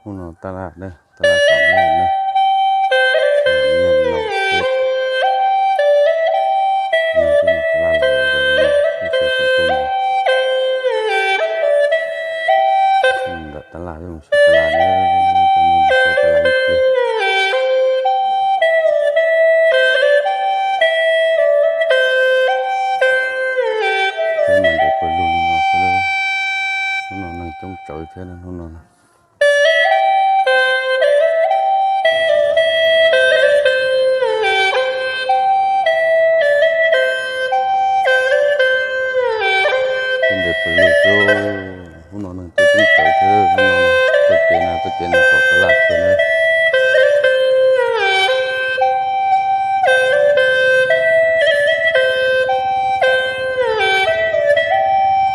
Hnub no taj laj na, taj laj xam nyaj na, xam nyaj no xwb. Tab laj los zaws no, ib txhia tseem tuaj mus ntawm taj laj, mus saib taj laj na, coj nej mus saib taj laj ib pliag. Saib mas nres pawg lug li no xwb, hnub no neeg coob tsawv thiab hnub no. Nres pawg lug xwb, hnub no neeg tuaj coob tsawv thiab, hnub no txoj kev no, txoj kev no tom taj laj kiag na.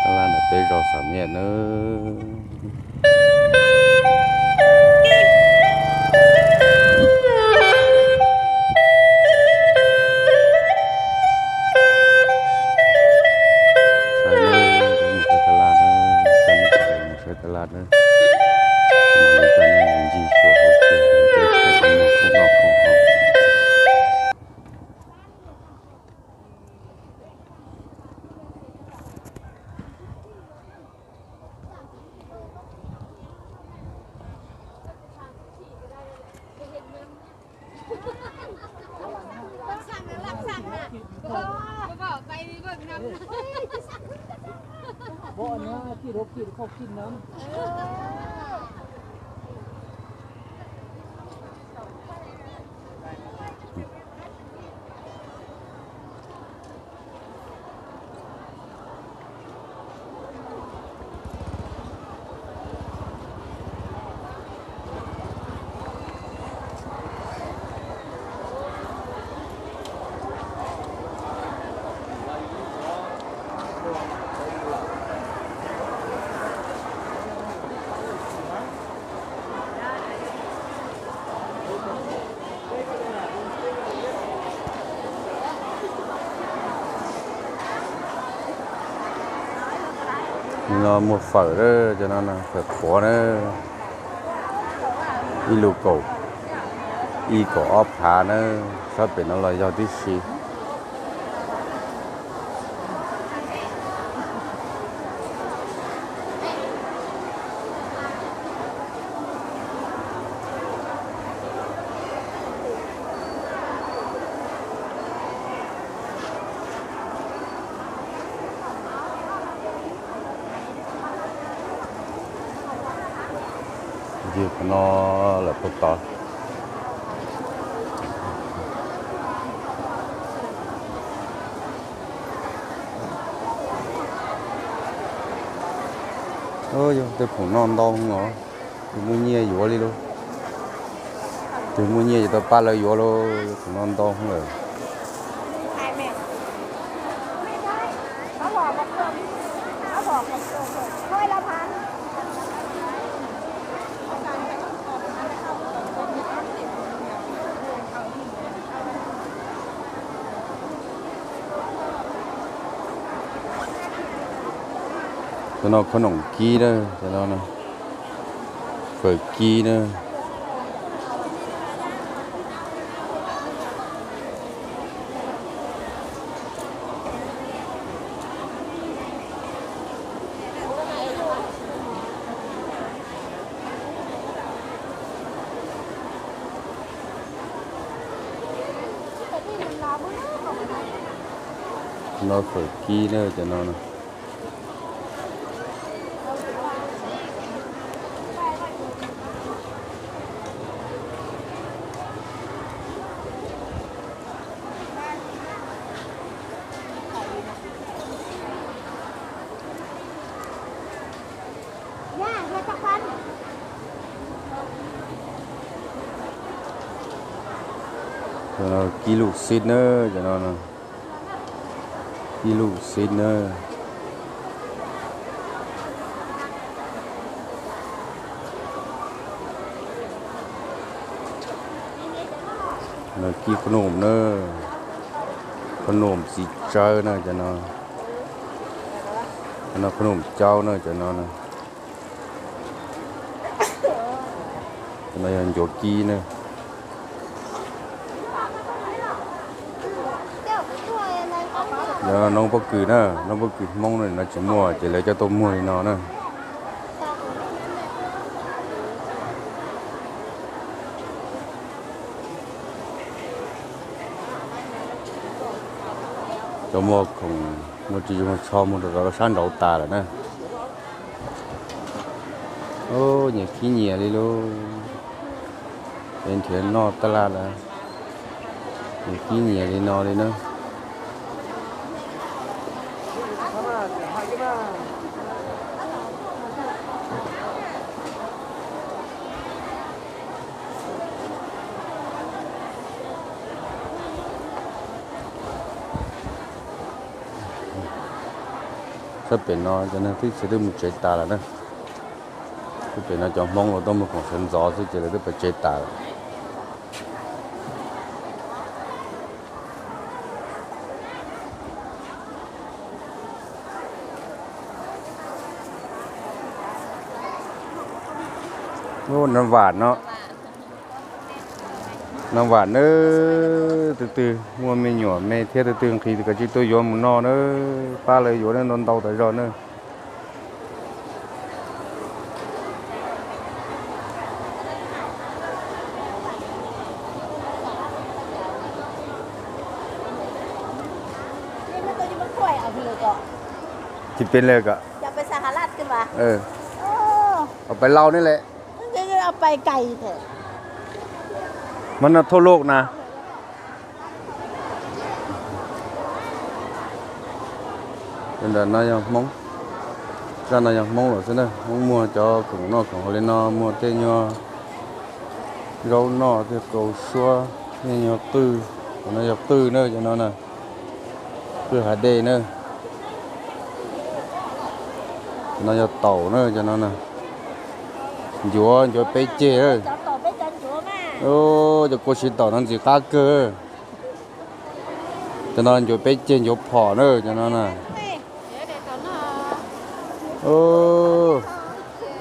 Taj laj ntawm peb zos xam nyaj na. Saib na, mus saib taj laj na, coj nej mus saib taj laj na. Mam li coj nej mus ncig xyuas hauv tsev, tej khoom no, khoom no khoom haus. Nov muag fawm, cov no fawm qhuav na, ib lus kaum, ib kaum ob phav na, sab pem no los yog tib si. Yog qhov no lawm puag tod. Yog tej khoom no ntau heev os, tus muaj nyiaj yuav li lauj. Tus muaj nyiaj ces tau pab lawv yuav lauj, khoom no ntau heev lawm. Cov no khob noom kib na, cov no fawm kib na. No fawm kib na, cov no. Kib lub xib na, cov no kib lub xib na. Kib qhob noom na, qhob noom txiv tsawb na cov no. Qhob noom caub na cov no na. No yog ncuav kib na. Yog noob pob kws na, noob pob kws Hmoob no tsis muaj ces lawv coj tuaj muag li no na. Cov muag khoom muag tsis zoo tsho muag rau sab nraud tas lawm na. Nyias kib nyias li lauj. Ces nrhiav noj taj laj lawm, nyias kib nyias li no li na. Sab pem no cov neeg tib txhia twb mus tsev tas lawm na. Sab pem no cov Hmoob los tuaj muag khoom sawv ntxov xwb ces lawv twb pais tsev tas lawm. Nav vam no, nav vam nawb, tus twg muaj me nyuam me thiab tus twg nqhis tus kav tsij tuaj yuav mus noj nawb, pab lawv yuav ntau ntau tas zog nawb. Tsis peb lawm kom, pais laus ne lawm. Mas no thauj loj na. Ntawm no yog Hmoob, zaj no yog Hmoob lawm xwb na. Hmoob muag cov khoom noj khoom haus li no, muag tej nyuag zaub noj, tej kaus suab, tej nyuag qwj. Cov no yog qwj na, cov no na, qwj hav dej na. Cov no yog taum na, cov no na. Ncuav, ncuav peb ceg na. Cov kua siv taum no ntxim qab kawg. Cov no ncuav peb ceg, ncuav phom na, cov no na.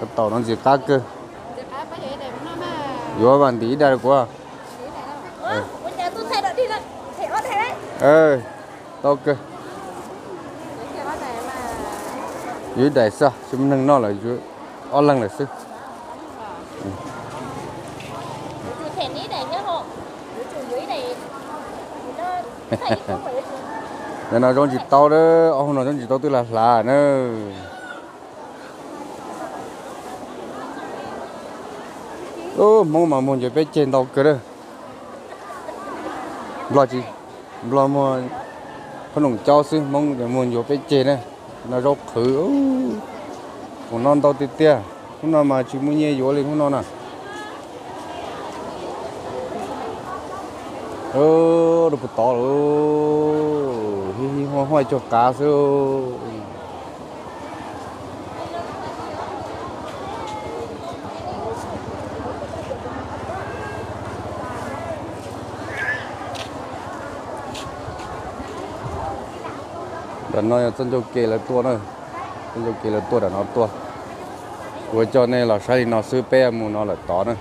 Cov taum no ntxim qab kawg. Yuav vas ntim ib daim rau kuv. Tau kawg. Yuav ib daim xwb, tsis muaj neeg noj lawm, ob leeg lawm xwb. Ntawm no zoo tsis tau, ob hub no zoo tsis tau twb lag hlav na. Hmoob mas muag ncuav peb ceg ntau kawg na. Nplog tsis, Nplog muag qhob noom caub xwb, Hmoob muag ncuav peb ceg na. No zaub qhwv, khoom no ntau tiag tiag. Hnub no mas tsis muaj nyiaj yuav li hnub no na. Rau puag tod lawm, huaj huaj cog qav xwb. Ntawm no yog txoj ncauj ke lawv tuaj na, txoj ncauj ke lawv tuaj ntawm no tuaj. Kuv coj nej los saib li no xwb, peb mus no lawm tod na.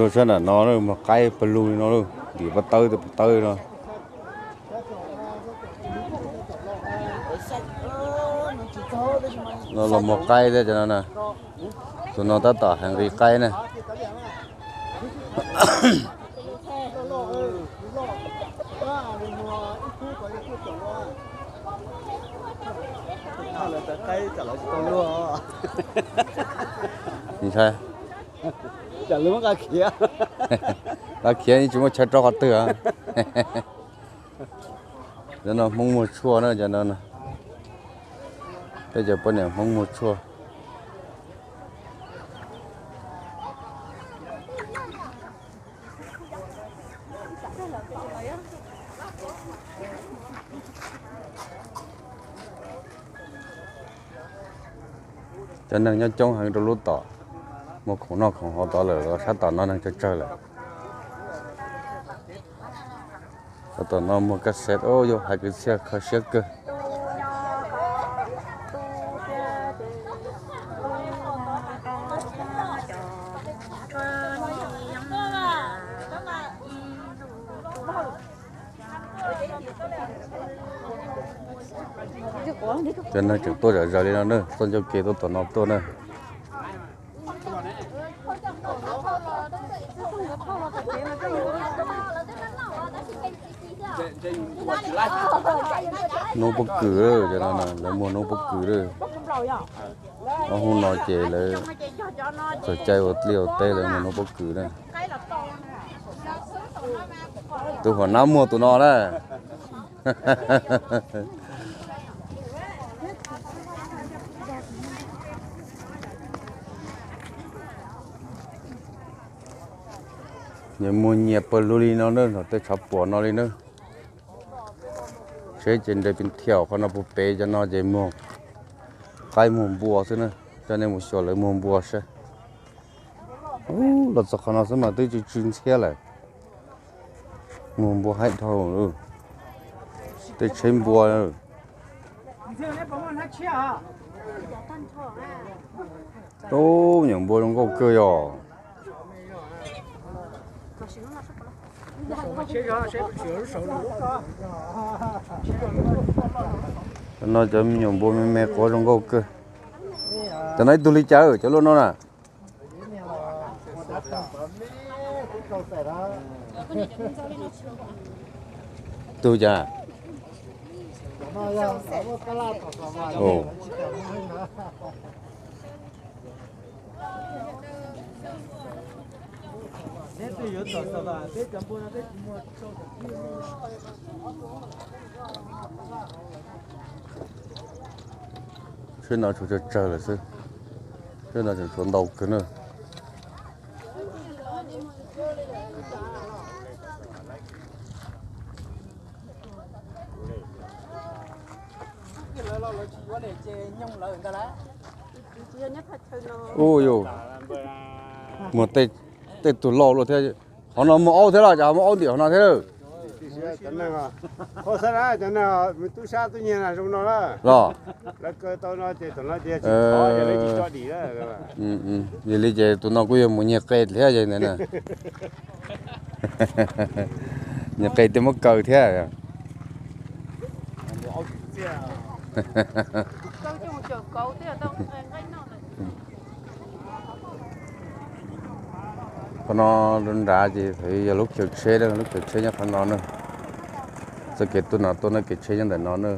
Tuaj sab nram no muag qaib pawg lug li no, ntim pov tawb pov tawb no. Los muag qaib thiab cov no na. Tus no tab tom hais nqi qaib na. Ntshai, nqa khiav tsis muaj chaw rau qhov twg. Cov no Hmoob muag tshuaj na, cov no, peb cov poj niam Hmoob muag tshuaj. Cov neeg nyob coob heev rau lub tom, muag khoom noj khoom haus tod lawm, sab tom no neeg tsawg tsawg lawm. Sab tom no muag kaj xev, yus hais kwv txhiaj kho siab kawg. Cov neeg tseem tuaj zom zaws li no na, txoj ncauj ke tuaj tom no tuaj na. Noob pob kws, cov no lawv muag noob pob kws lawm. Ob hnub no ces lawv txog caij ua liaj ua teb lawv muag noob pob kws na. Tus huam nab muag tus no na. Nyias muag nyias pawg lug li no na, tej tshav puam no li na. Tsheb ces nres pes thiaum qhov no, puag pem cov no ces muag qaib muag npua xwb na. Coj nej mus xyuas lawv muag npua saib. Los txog qhov no xwb mas twb tsw tsw ntxhiab lawm. Muag npua haib dhau, tej tsheb npua. Ub, me nyuam npua zoo nkauj kawg yog. Cov no cov me nyuam npua me me quav zoo nkauj kawg. Cov no ib tug li cas cov luaj no na? Tug cas? Tsheb no tshuav tsawg tsawg lawm xwb. Tsheb no tseem tshuav ntau kawg na. Ub yus, muag tej tug lauj luaj thiab. Qhov no muaj aub thiab los cas ho muaj aub ntim qhov no thiab lawm? Los, yog li ces tus no kuj yog mus nyiag qe thiab yog ntawd na. Nyiag qe thiaj muab kaw thiab. Qhov no nrad ces yog lub chaw tsheb, lub chaw tsheb nyob qhov no na. Txoj kev tuaj no tuaj na, kev tsheb nyob ntawm no na.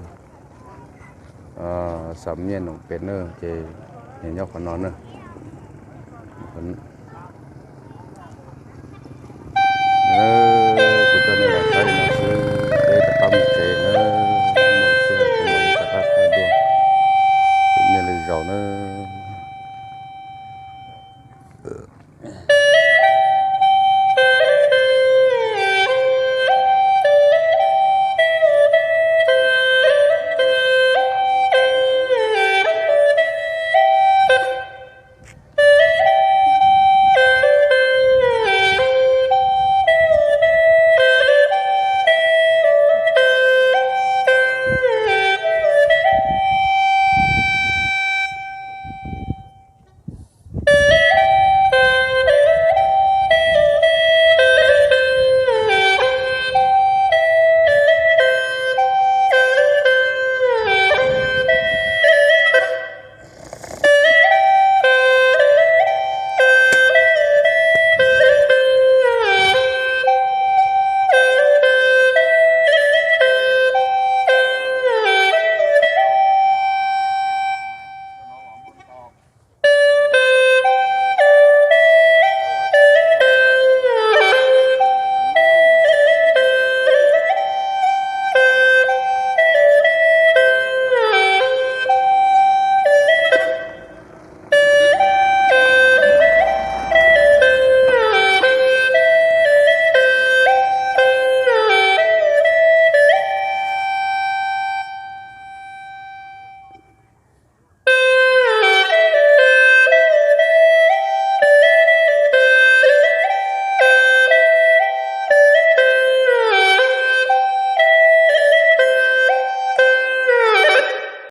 Xam Nyiaj Noom Pem na ces nyob qhov no na.